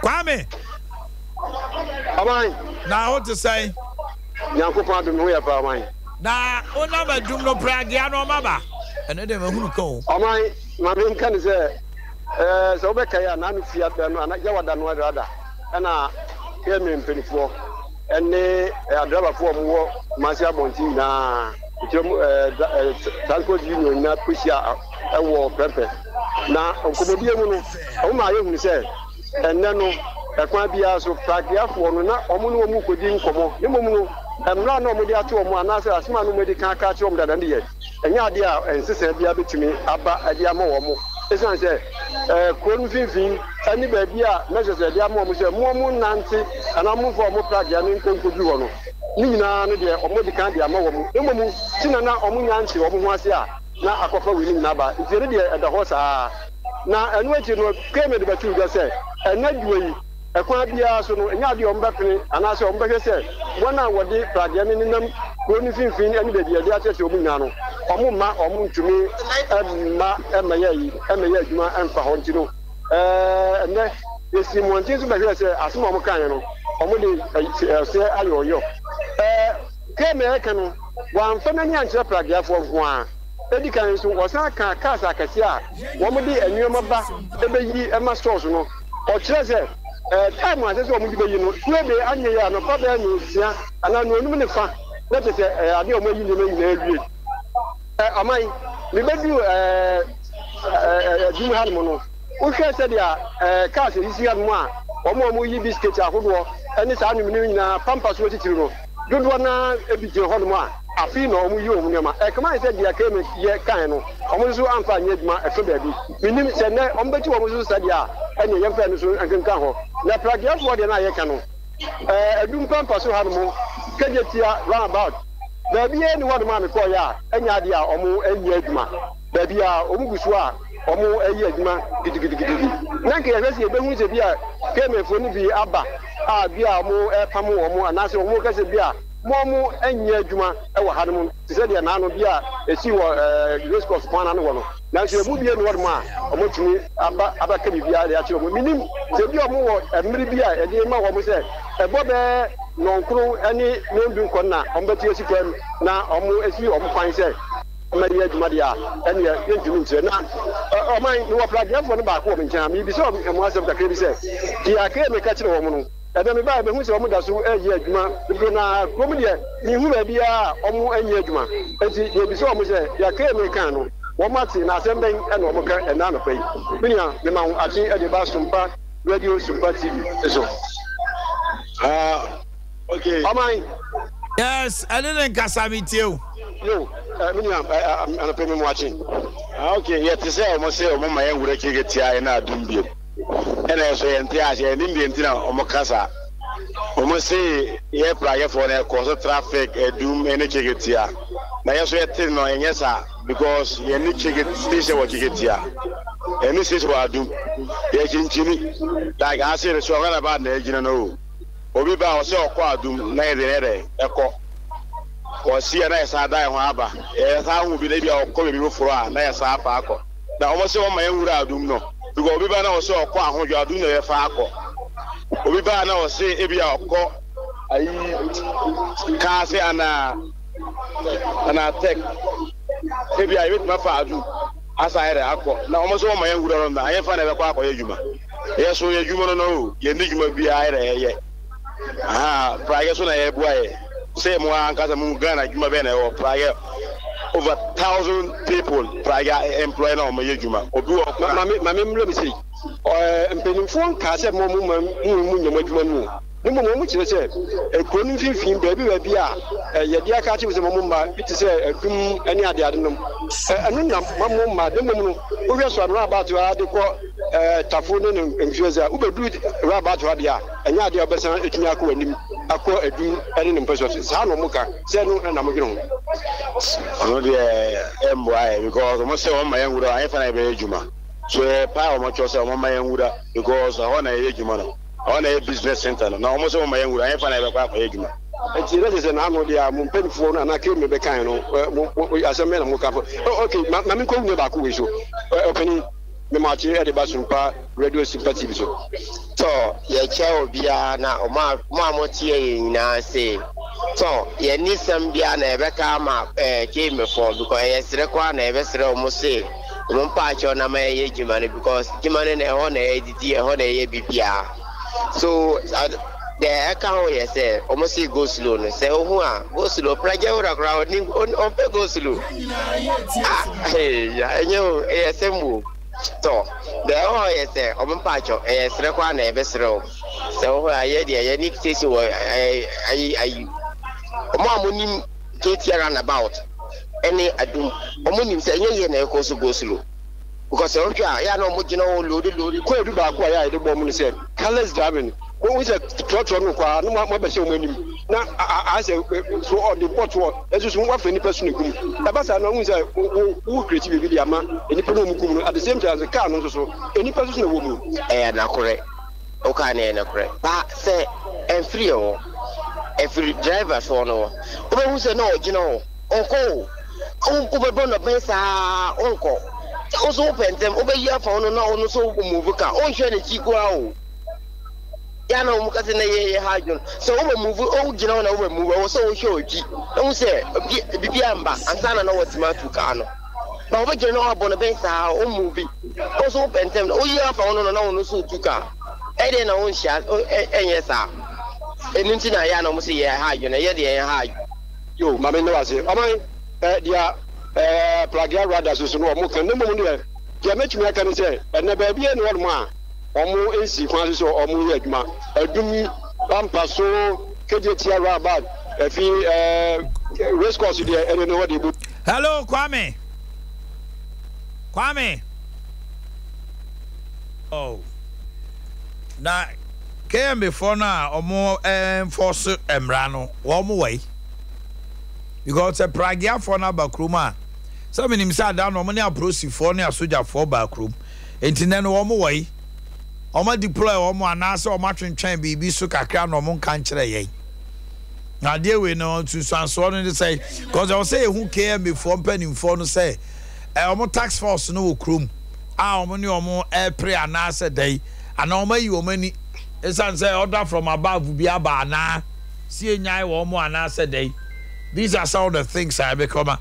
Kwame. Ɔman. Na wo te sɛn? Nyankopɔn adom me ho yɛ paa ɔman. Na wonam adum no pragea no ɔma ba. Ɛno deɛ mahunu ka o. Ɔman, ma menka ne sɛ, ɛɛ sɛ wobɛkae a n'ano fi ada no ana Yawada no rather ɛna KMA mpaninfoɔ ɛne adrabafoɔ a wɔwɔ Kumasi abɔnten nyinaa ɛkyerɛ mu ɛɛ transport union nyinaa kɔhyia ɛwɔ Prɛmpɛ na nkɔmmɔdie mu no wɔn maa yɛhunu sɛ Ɛnnɛ no, ɛkwan biara so, Pragueafoɔ no, na wɔn ne wɔn rekɔdi nkɔmmɔ, na mmom no, mmara a na wɔde ato wɔn anaasɛ asɛm a na wɔadi kan aka akyerɛ wɔn dada no deɛ, ɛnyɛ adeɛ a nsesaeɛ biara bɛtumi aba de ama wɔn, ɛsiane sɛ kuro no mfimfini ne baabi a measures a yɛde ama wɔn sɛ mo wɔnnante anaa momfa wɔn pragea no nkɔ nkɔduru hɔ no, ne nyinaa no deɛ wɔadi kan de ama wɔn, na mmom ti na na wɔnnya nte wɔn ho ase a na akɔfa wei no nyinaa aba, nti ɛno deɛ ɛda hɔ saa ara. Na ɛno akyi no, Kame de bɛtoo dwa sɛ, Ɛnnɛ dwoɔ yi, ɛkwan biara so no, ɛnyɛ adeɛ a wɔbɛpene anaasɛ wɔbɛhwɛ sɛ wɔn a wɔde pradeɛ no nenam kuro no mfimfini ne baabi a yɛde akyerɛkyerɛ wɔn nyinaa no, wɔmma wɔntumi mma mmɛyɛ ayi, mmɛyɛ adwuma mfa hɔ. Nti no, ɛnnɛ yɛsii mmɔnten so bɛhwɛɛ sɛ asɛm a wɔkaeɛ no, wɔde ɛseɛ ayɛ ɔyɔ. Kame reka no, wamfa n'ani ankyerɛ pradeafoɔ nko ara. Edi kan nso, wɔsan kaa cars akɛse a wɔde nneɛma ba beyi ma stores no. Ɔkyerɛɛ sɛ, time a ɛsɛ sɛ wɔde beyi no, Tuesday anyɛ yie a, anɔpa bɛyɛ nnɔnsia anaa nnɔnum ne fa na kyerɛ sɛ ɛyɛ ade a wɔayi nneɛma nyinaa awie. Aman, mebeduu adwum hanom no, wohwɛ sɛdeɛ cars a esisi hanom a wɔn a wɔyi biscuit ahodoɔ ne saa nneɛma no nyinaa, pampas atitiriw no, Dodoɔ no ara bi gyina hɔnom a, afei na wɔyi wɔn nneɛma. Ɛkame ayɛ sɛ deɛ Kame yɛ kaeɛ no, wɔn nso amfa anyɛ adwuma ɛfa baabi. Mennim, sɛ nnɛ wɔbɛtu wɔn nso sa deɛ a, ɛnneɛ yɛmfa ɛno nso nkenkan hɔ. Na Pragueafoɔ deɛ no a yɛka no, ɛɛ, Adum Pampa so hanom, Kejetia round about, baabiara nni hɔnom a mekɔeɛ a ɛnyɛ adeɛ a wɔnyɛ adwuma. Baabiara, wɔgu so a wɔyɛ adwuma gidigidigidi. Na anka yɛhwɛ sɛ yɛbɛhunu sɛ bi a Kamefoɔ no bi aba a bi a wɔrepamo wɔn anaasɛ wɔreka sɛ bi a wɔnyɛ adwuma wɔ hanom te sɛ deɛ naano bi a ɛsii wɔ Race Course kwan ano hɔ no. Nanso ɛmu biara nni hɔnom a wɔatumi aba abɛka biribiara de akyerɛ wɔn. Mennim sɛ bi a wɔwɔ mmere bi a yɛde ma wɔn sɛ ɛbɔ bɛyɛ nnɔnkron ne nnɔndu nkɔ no na wɔbɛte asi fam na wɔasi wɔn kwan sɛ mɛyɛ adwuma deɛ a, ɛnneɛ yɛntumi nkyerɛ. Na ɔman, mewɔ Pragueafoɔ no baako wɔ me nkyɛn a, merebisa wɔn asɛm kakra bi sɛ, deɛ Akee meka kyerɛ wɔn no, ɛnnɛ mebaeɛ bɛhu sɛ wɔda so reyɛ adwuma dodoɔ no ara. Kurom deɛ, menhu baabiara a wɔnyɛ adwuma. Enti merebisa wɔn sɛ, deɛ Akee meka no, wɔate, na asɛm bɛn na wɔka ɛnnɛ anɔpa yi? Me nua, mema wo akye de ba Sompa Radio, Sompa TV so. Okay. Ɔman. Yes, ɛne ne nkasa me tie o. Yo, eh, me nua, eh, eh, anɔpɛ me mu akye. Ah, okay, yɛte sɛ wɔn sɛ wɔn ma yɛn wura keke tia yɛn na adum biem. Ɛna ɛso yɛn te ase, yɛn nim deɛ nti na wɔn kasa. Wɔn se yɛ prayɛfoɔ na ɛkɔ so traffic adum ɛne keke tia. Na yɛ so yɛte no ɛnyɛ saa because yɛn ne keke station wɔ keke tia. Yɛn ne station wɔ adum. Yɛ kyinkyini. Like ase no so ɔkana ba na ɛgyina no o. Obi ba a ɔsɛ ɔkɔ adum na yɛde no yɛ dɛn ɛkɔ. Ɔsi a na yɛsan dan ho aba. Yɛsan hu bi na ebi a ɔkɔ baabi foforɔ a na yɛsan afa akɔ. Na wɔn sɛ wɔn ma yɛn nwura adum no because obi ba na ɔsɛ ɔkɔ ahodwo adum na yɛfa akɔ. Obi ba na ɔsɛ ebi a ɔkɔ ayi kaase anaa anaa tɛk ebi a yɛbɛtumi afa adum asan ayɛ dɛ akɔ. Na wɔn sɛ wɔn ma yɛn nwura no na ayɛfa na yɛbɛkɔ akɔyɛ adwuma. Yɛ so yɛ adwuma no no o, yɛn ni dwuma biara yɛ na yɛyɛ. Aha, praeɛ so na yɛboa yɛ. Sɛ mo ankasa mo Ghana adwuma bɛn na ɛwɔ praeɛ over thousand people praeɛ employ na wɔn yɛ adwuma. Obi wɔ kora. Maame maame mmerɛ mi sei, ɛɛ mpanimfoɔ nkaa sɛ mo mo ma mo mo nyɛ mo adwuma no o. Na mmom wɔn kyerɛ sɛ kuro no mfimfini baabi baabi a yɛde aka akyerɛ sɛ mo mma bi te sɛ adum ne adeade nom ɛno na ma mo mma. Na mmom no wohwɛ so a roundabout ara de kɔ Tafo ne ne mfeɛ sɛ wobɛduru roundabout ha deɛ a ɛnyɛ adeɛ a wobɛsan atumi akɔ w'anim akɔ adum ne ne mpɛsoa so. Saa na wɔn ka sɛ ɛno na modwene ho. Ɔno deɛ ɛmboa yɛ because wɔn sɛ wɔn ma yɛn nwura ayɛ fa na yɛbɛyɛ adwuma so yɛ paa wɔn kyɛw sɛ wɔn ma yɛn nwura because ɛhɔ na yɛyɛ adwuma no. Ɛhɔ na ɛyɛ business center no, na wɔn nso wɔma yɛn nwura, ɛhefa na yɛbɛkɔ akɔyɛ adwuma? Enti na kyerɛ sɛ n'ano deɛ a mo mpanimfoɔ no anaa Kemi bɛkae no, mo, mo, asɛm bɛn na moka fa? Oh, okay, ma, ma menkɔ wo nua baako wei so. Ɔpanin. Memakye de ba Sumpa Radio Sumpa TV so. Tɔ, yɛkyɛ obiara na mo a mo a motie yɛn nyinaa se, tɔ, yɛnni sɛm biara na yɛbɛka ama eh, KMfoɔ because ɛyɛ serɛ koraa na yɛbɛserɛ wɔn se wɔn mpaakyɛw na ma yɛyɛ dwuma no because dwuma no na ɛhɔ na yɛdidi, ɛhɔ na yɛyɛ biribiara. So, deɛ ɛka ho yɛ sɛ wɔn se go slow no, sɛ ohu a go slow, pragya wura koraa ɔni ɔmpɛ go slow. Ah, hey, ya, ɛnyɛ o, ɛyɛ sɛm o. Tɔ, deɛ ɛwɔ hɔ yɛ sɛ wɔn mpaakyɛw, ɛyɛ serɛ koraa na yɛbɛserɛ wɔn. Sɛ wohwɛ a, yɛ deɛ yɛne station wɔ ɛɛ ayi ayi. Wɔn a wɔnim KTR roundabout ɛne Adum, wɔn nim sɛ ɛnyɛ yɛ na ɛkɔ so go slow. Because sɛ wohwɛ a, yɛ a na wɔn gyina hɔ loadi loadi. Kwaadu baako a yɛ a yɛde bɔ wɔn ne sɛ careless driving. Wohu sɛ trɔtrɔ no kɔ a na wɔabɛhyɛ wɔn anim na ayɛ sɛ so ɔde bɔtoɔ nso so woafa nnipa so na egu mu. Ɛba saa no wohu sɛ wo wo create biribi de ama nnipa no a wɔgu mu no at the same time nso car no nso so nnipa nso so na ɛwɔ mu. Ɛyɛ nokorɛ, wokaa no ɛyɛ nokorɛ paa sɛ ɛmfiri yɛn hɔ, ɛfiri driver foɔ no hɔ. Wobɛhu sɛ na ɔgyina hɔ, ɔnkɔ o, wobɛbɔ no bɛn saa ɔnkɔ. Sɛ wo nso wopɛ ntɛm, wobɛyi afa wo no na ɔno nso move car, ɔnhwɛ n'akyi koraa o. Yɛ a na wɔn ka sɛ na yɛ yɛ ha adwene sɛ wobɛ move wogyina hɔ na wobɛ move ɛwɔ sɛ wohwɛ w'akyi na wohu sɛ biribi amba ansa na na wɔatumi atu kaa no. Na wobɛgyina na wɔabɔ no bɛn saa wo move wo nso wopɛ ntɛm na woyi afa wo no no na wɔn nso tu kaa ɛdeɛ na wonhyia ɛnyɛ saa. Ɛno nti na yɛ a na wɔn sɛ yɛ ha adwene yɛ deɛ yɛ ha adwene. Yo, ma me nna wo ase. Ɔman, eh, deɛ, eh, Pragya Rada soso no wɔn ka, na mmom deɛ, deɛ mɛtumi aka ne sɛ, ɛnɛ baabi ɛne hɔnom a, wɔn nsi kwan so sɛ wɔn yɛ adwuma. Adum, Pampa so, Kejetia roundabout, ɛfi, eh, race course deɛ, ɛne ne hɔ deɛ bu. Hello Kwame. Kwame. Oh. Na KMB foɔ no a wɔn enforce mmara no wɔn wɔ yi because sɛ pragiafoɔ no aba kurom a sɛ menim sɛ ada no wɔn ne apolisifoɔ ne asogyafoɔ baa kurom nti nɛ no wɔn wɔ yi wɔn adeploy wɔn anaasɛ wɔn atwentwɛn biribi so kakra na wɔn nka nkyerɛ yɛn na adeɛ wei no nsunsuansoɔ no ne sɛ because ɛwɔ sɛ yɛhu KMB foɔ mpanimfoɔ no sɛ wɔn tax force no wɔ kurom a wɔn ne wɔn repere anaasɛ dɛn anaa wɔn ayi wɔn ani esiane sɛ order from above bi aba anaa si enyae wɔn anaasɛ dɛn these are some of the things a ɛbɛkɔ ma.